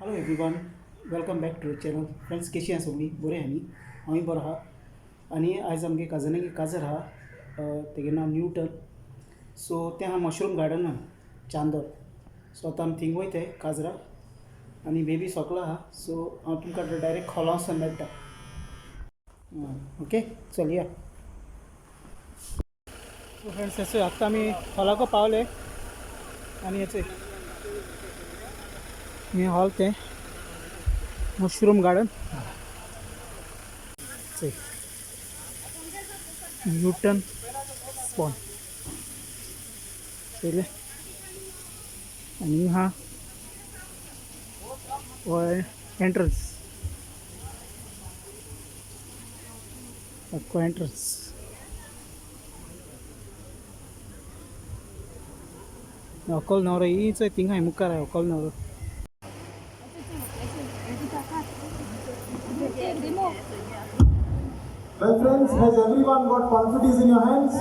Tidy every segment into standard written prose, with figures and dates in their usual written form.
Hello everyone, welcome back to channel. Friends, कशी आसा सगळीं? बरें आहा न्ही? हांवूय बरो आहा. आनी आयज आमगे कजनागे काजर आहा, तेगे नांव न्यूटन. सो तें आहा मशरूम गार्डनान चांदर. सो आतां आमी थिंग वयताय काजराक आनी बेबी सोकलो आहा. सो हांव तुमकां डायरेक्ट खोला वचोन मेळटा. ओके, चलया. सो फ्रेंड्स, हेचो आतां आमी हॉलाको पावले आनी हेचो हे हॉल तें मशरूम गार्डन. चय न्यूटन स्पॉन चोयलें. आनी हा हो एंट्रन्स, आख्खो एंट्रन्स. व्हंकल न्हवरो ही चोय थिंगाय मुखार आहा व्हंकल न्हवरो. Well, friends, has everyone got confidence in your hands?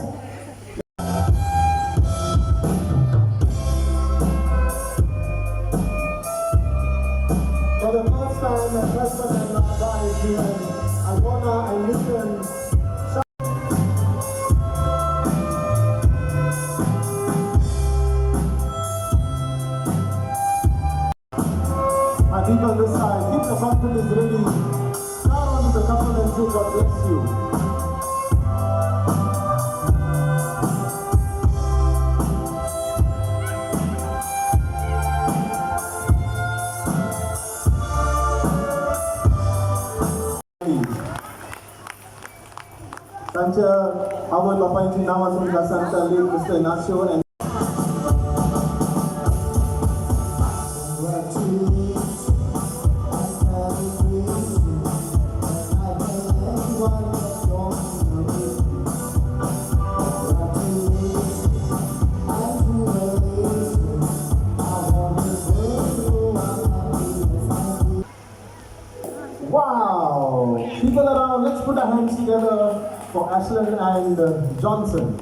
For the first time, a husband and a wife, we have Alvona and Newton. My people this side, keep the confidence ready. Start on to the couple and say, God bless you. तांच्या आवय बापायची नांवां तुमकां सांगता. Late mister Inacio and Wow! People around, let's put our hands together for Ashland and Johnson.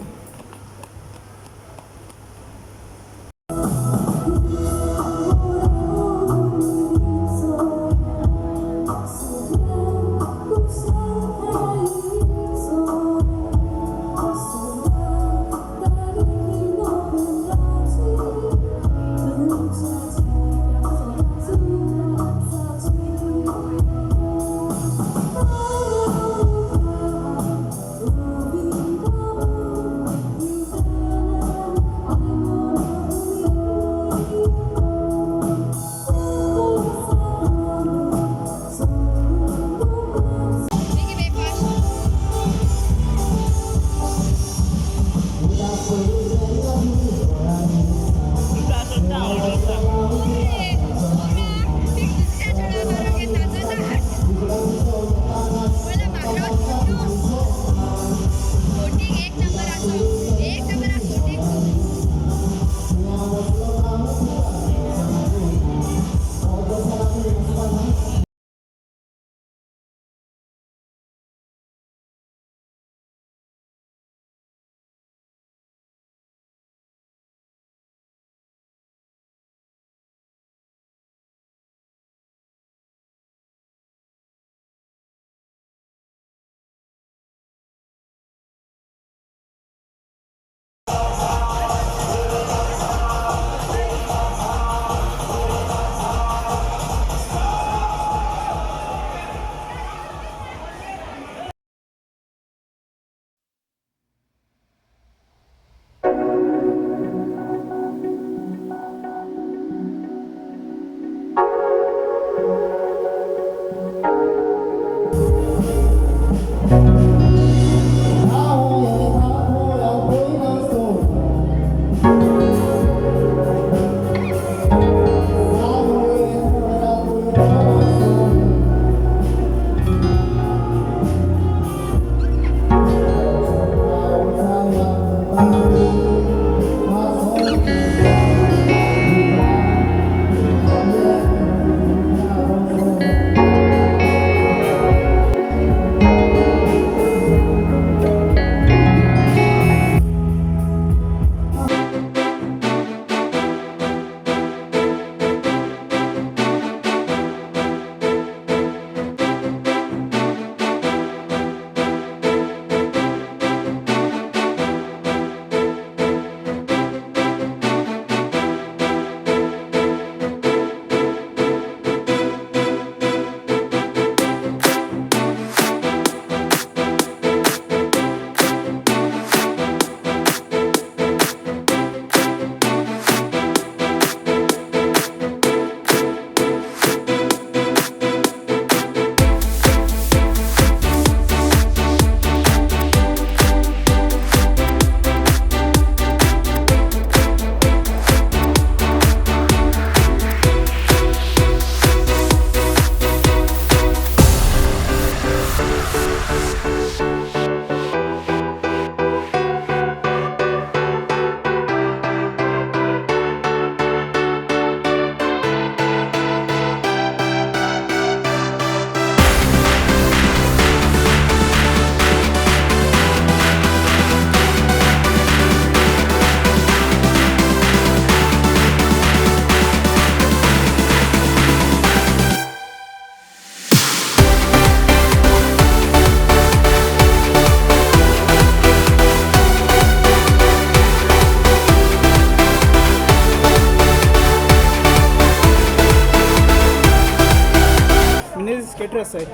Cater आसाय.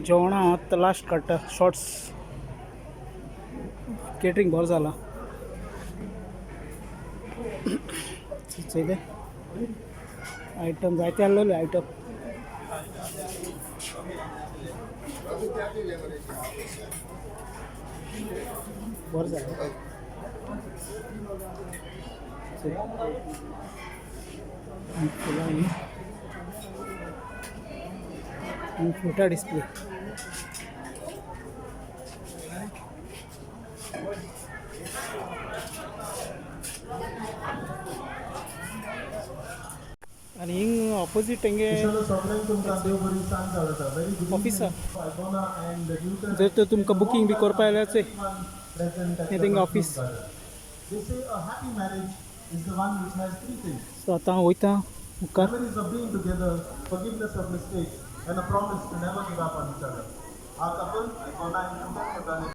जेवणां हांव आतां लास्ट काडटा शॉर्ट्स. केटरींग बरें जालां. चोयलें आयटम जायते आसलेले आयटम. बरें जालें. चोय. आनी फुलां न्ही आनी फ्रुटां डिस्प्ले. आनी हिंग ऑपोजीट तेंगे चलो सगळ्यांक तुमकां देव बरी सांज धाडटा. Very good Office evening Albona and Newton. जर तर तुमकां बुकींग बी करपा जाल्यार चोय Present at हे the तेंगे Mushroom office. Garden. They say a happy marriage is the one which has three things. So आतां हांव वयता मुखार. Memories of being together, forgiveness of mistakes, and a promise to never give up on each other. Our couple, Albona and Newton, have done it.